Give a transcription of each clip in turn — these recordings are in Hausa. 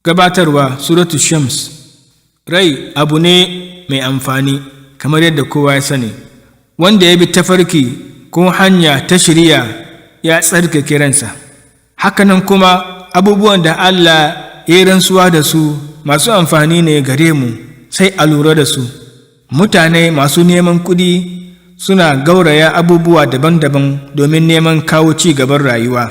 Gabatarwa Suratu Shams. Rai abu ne mai amfani, kamar yadda kowa ya sani, wanda ya bi tafarki ko hanya ta shiriya ya tsarkake ransa. Hakanan kuma abubuwan da Allah ya yi rantsuwa da su masu amfani ne gare mu, sai a lura da su. Mutane masu neman kuɗi suna gauraya abubuwa daban-daban domin neman kawo ci gaban rayuwa.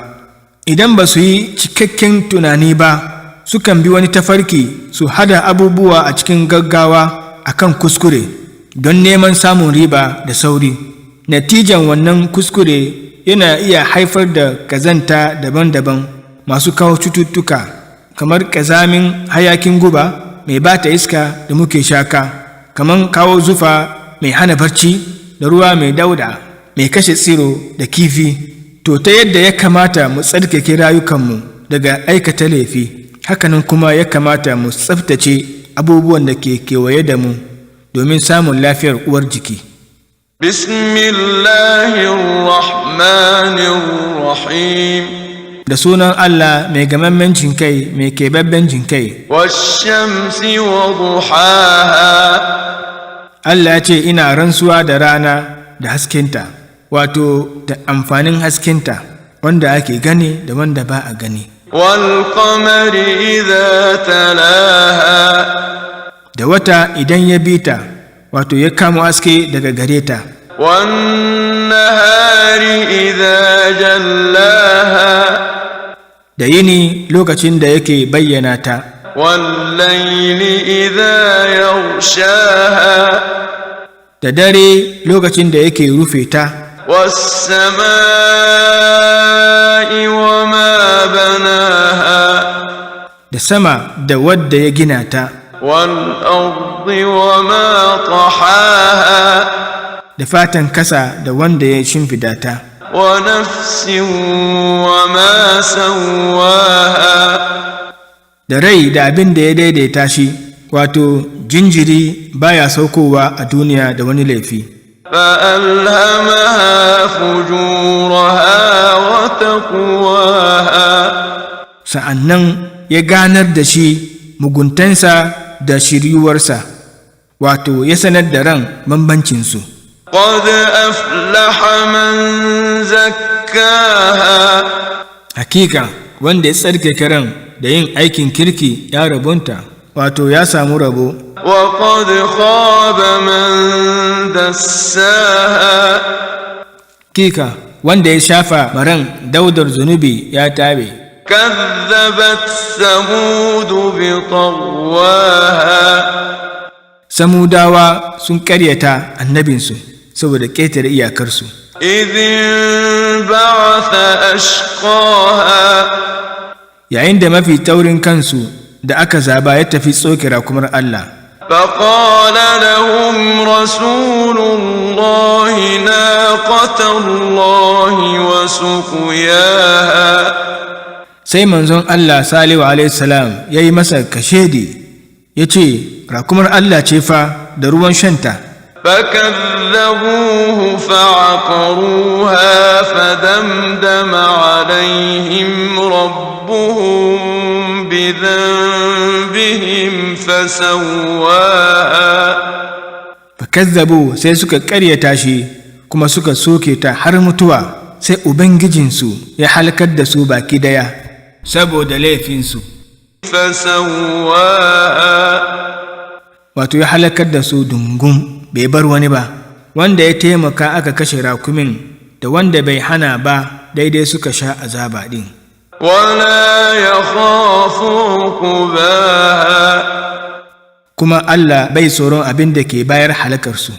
Idan ba su yi cikakken tunani ba, sukan bi wani tafarki su hada abubuwa a cikin gaggawa a kan kuskure don neman samun riba da sauri. Natijan wannan kuskure yana iya haifar da ƙazanta daban-daban masu kawo cututtuka, kamar ƙazamin hayakin guba mai bata iska da muke shaka, kamar kawo zufa mai hana barci da ruwa mai dauda mai kashe tsiro da kifi. To, ta yadda ya kamata mu tsarkake rayukanmu daga aikata laifi, hakanan kuma ya kamata mu tsaftace abubuwan da ke kewaye da mu domin samun lafiyar uwar jiki. بسم الله الرحمن الرحيم. Da sunan Allah mai gamammen jinkai, mai keɓaɓɓen jinkai. والشمس وضحاها. Allah ya ce, ina rantsuwa da rana da haskenta, wato da amfanin haskenta wanda ake gani da wanda ba a gani. والقمر إذا تلاها. Da wata idan ya bi ta, wato ya kamo haske daga gare ta. والنهار إذا جلاها. Da yini lokacin da yake bayyana ta. والليل إذا يغشاها. Da dare lokacin da yake rufe ta. والسماء وما بناها. Da sama da wadda ya gina ta. والأرض وما طحاها. Da fatan kasa da wanda ya shimfida ta. ونفس وما سواها. Da rai da abin da ya daidaita shi, wato jinjiri baya saukowa a duniya da wani laifi. فألهمها فجورها وتقواها. Sa'annan ya ganar da shi muguntansa da shiryuwarsa, wato ya sanar da ran bambancinsu. قد أفلح من زكاها. Hakika wanda ya tsarkake ran da yin aikin kirki ya rabonta, wato ya samu rabo. وقد خاب من دساها. Hakika wanda ya shafa ma ran daudar zunubi ya tabe. كذبت ثمود بطغواها. Samudawa sun karyata annabinsu saboda ƙetare iyakarsu. إذ انبعث أشقاها. Yayin da mafi taurin kansu da aka zaba ya tafi soke rakumar Allah. فقال لهم رسول الله ناقة الله وسقياها. Sai manzon Allah Salihu alaihi salam ya yi masa kashedi, ya ce, rakumar Allah ce fa da ruwan shanta. فكذبوه فعقروها فدمدم عليهم ربهم بذنبهم فسواها. Fakazzabu, sai suka karyata shi kuma suka soke ta har mutuwa, sai ubangijinsu ya halakar da su baki daya saboda laifinsu. فسواها. Wato ya halakar da su dungum, bai bar wani ba. Wanda ya taimaka aka kashe rakumin da wanda bai hana ba, daidai suka sha azaba din. ولا يخاف عقباها. Kuma Allah bai tsoron abin da ke bayar halakarsu.